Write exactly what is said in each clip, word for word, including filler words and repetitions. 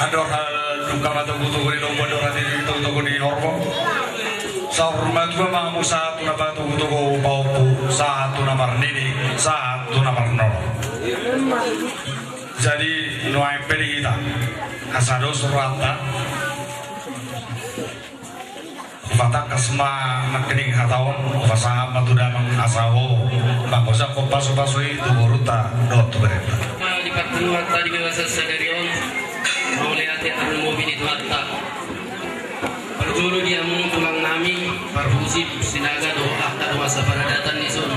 Andor hal dungka ma togutogu ni lombu, andor hal diri togutogu ni horbo. Saur matua ma hamu sahat tu na patogutogu pahompu, sahat tu na marnini, sahat tu na marnono. Jadi nuaeng pe di hita asa dos rohanta. Hupatangkas ma nangkining hata on, hupasahat ma tu damang asa ho mangojakhon pasupasu i tu borunta dohot tu berenta. Di parpunguanta di bagasan sadari on, mauliate tarlumobi di Tuhanta. Parjolo di hamu tulang nami, parhusip, Sinaga dohot angka dongan saparadatan di son.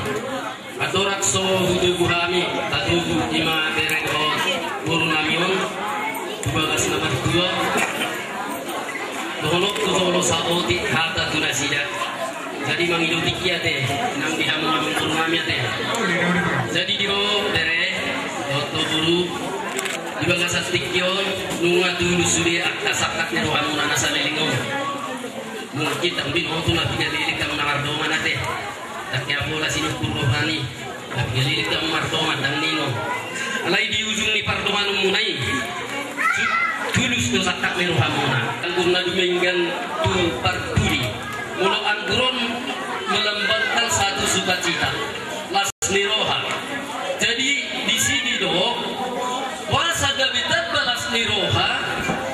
Andorang so hutogu hami, tatogu i ma bere dohot boru nami on tu bagas na martua. Dohononku jolo saotik hata tu nasida. Jadi mangido tingki ate, nang di hamu amang boru nami ate. Jadi di ho bere dohot ho boru, di bagasan tingki on nunga tulus sude angka sangkap ni rohamuna na saleleng on. Mungkin ndang binoto na piga leleng hamu na mardongan ate. Ndang hea pola sinungkun roha ni na piga leleng hamu mardongan, ndang ninna. Alai di ujung ni pardonganonmuna i, tu-, tulus do sangkap ni rohamuna. Anggur na dumenggan tu parpudi, molo anggur on melambangkan satu sukacita, las ni roha. Jadi disi didok, boasa gabe tamba las ni roha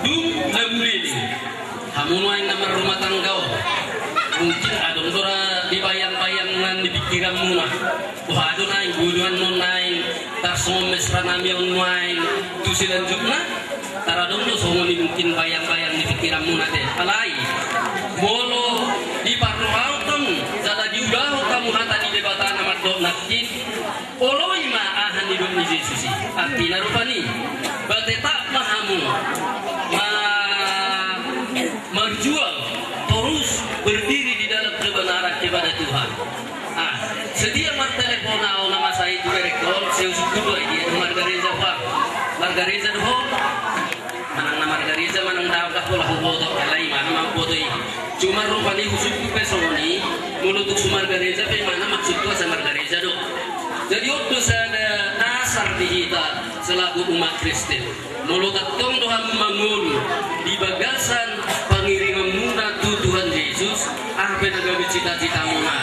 dung na muleleng. Hamu nuaeng na marrumah tangga on, mungkin adong do ra di bayang-bayangan ni pikiranmuna. Boha do naeng, boha do annon naeng tarsongon mesra nami on nuaeng tu selanjutna. Taradong do songon i mungkin bayang-bayang ni pikiranmuna ate. Alai molo diparrohahon jala diulahon hamu hata ni Debata na mandok nangkin, oloi ma aha nidok ni Jesus i. Artina rupani, ba tetap ma hamu ma-, marjuang torus berdiri di dalam kebenaran kepada Tuhan. Ah, sedia martelepon au na masa i tu berengkon, sai husungkun do i, dia do margareja, Pak. Margareja do ho. Manang na margareja manang ndang, ndang pola huboto, alai i ma na huboto i. Cuma rupani husungkun pe songon i, molo tung so margareja pe i ma na maksudhu asa margareja do. Jadi on do sada dasar di hita selaku umat Kristen. Molo tongtong do hamu mangolu di bagasan pangiringanmuna tu Tuhan Jesus, aha pe na gabe cita-citamuna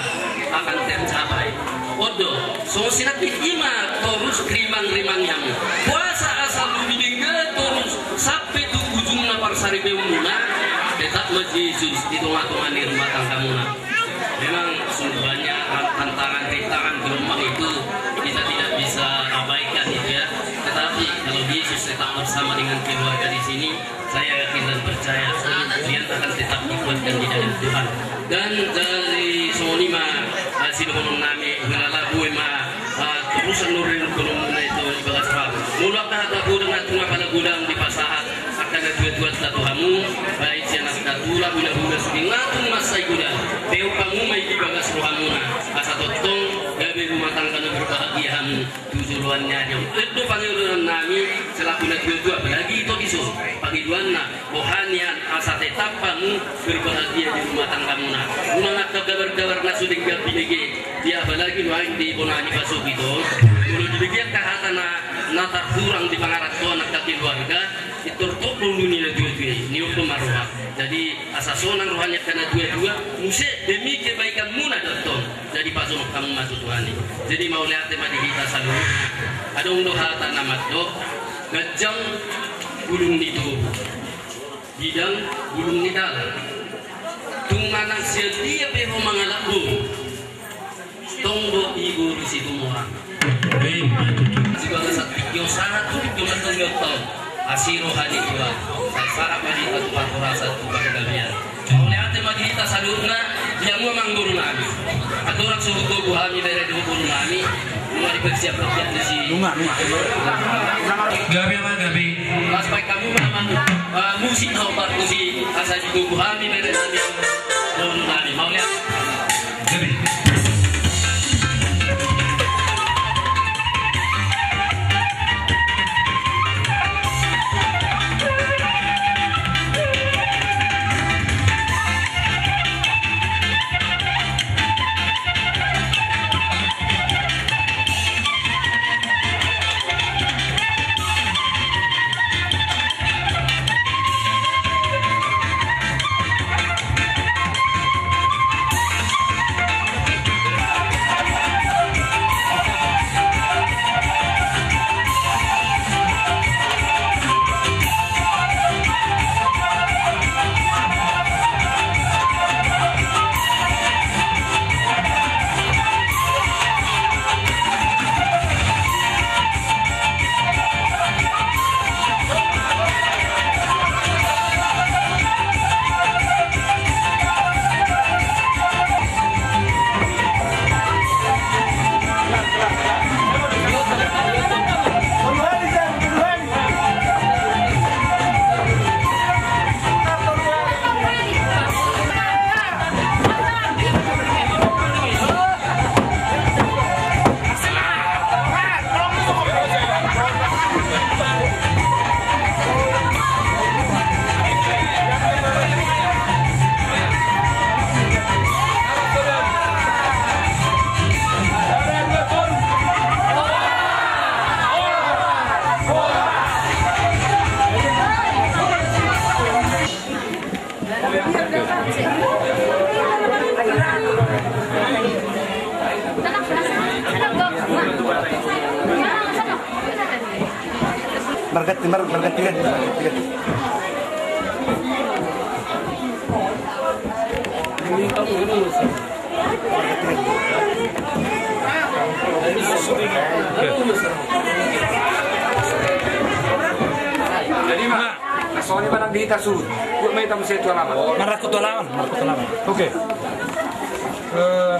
akan tercapai. On do, songon sinangkin i ma torus rimang-rimangi hamu. Boasa asa lobi denggan torus sampe tu ujungna parsaripeonmuna, tetap ma Jesus di tonga-tonga ni rumah tanggamuna. Memang sungguh banyak tantangan, rintangan, gelombang itu kita tidak bisa abaikan itu ya. Tetapi kalau Yesus tetap bersama dengan keluarga di sini, saya yakin dan percaya dia akan tetap dikuatkan di dalam Tuhan. Dan dari songon i ma, ah, sidohonon nami, hulala bue ma, ah, terusan nurin kolomuna itu di bagas paham. Molo angka hata godang na tung apala godang dipasahat angka natuatuanta tu hamu, baik sian angka tulang, hulahula sude na tung mansai godang, peop hamu ma i di bagas rohamuna, asa tongtong gabe rumah tangga na berbahagia hamu tu joloan ni ari on. On do pangidoan nami selaku natuatua, apalagi ito di son, pangidoanna, boha nian asa tetap hamu berbahagia di rumah tanggamuna. Unang angka gabar-gabar na so denggan binege, dia apalagi nuaeng di bona ni pasogit on, molo dibege angka hata na, na tarhurang di pangarantoan angka keluarga, pintor tokol do ni natuatua i, nion do ma roha. Jadi asa sonang roha ni angka natuatua, muse demi kebaikanmuna do antong. Jadi pasonang hamu ma tu Tuhan i. Jadi mauliate ma di hita saluhutna. Adong do hata na mandok, ganjang bulung ni tobu, bidang bulung ni dalan. Tung manang sian dia pe ho mangalap boru, tong do i boru Situmorang. Di bagasan tingki on sahat tu tingki on, antong di on taon. Asi roha ni Tuhan, sai sahat ma di hita tu parhorasan, tu panggabean. Mauliate ma di hita saluhutna, di hamu amang boru nami. Andorang so hutogu hami bere dohot boru nami, nunga dipersiapkan sian disi. Nunga, nunga. Gabe ma, gabe. Las baen hamu ma amang, ah, musik, hombar musik, asa ditogu hami bere nami, boru nami. Mauliate. Marganti, mar-, marganti, ganti, marganti, ganti. Jadi, Mak, songon i ma nang di hita suhut. Buat ma hita muse tu alaman. Marangkup tu alaman, marangkup tu alaman. Oke. Eh,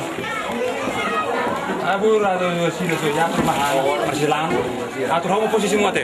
abu rado sida so, ya, rumah anak, masih lama. Atur hamu posisimu ate.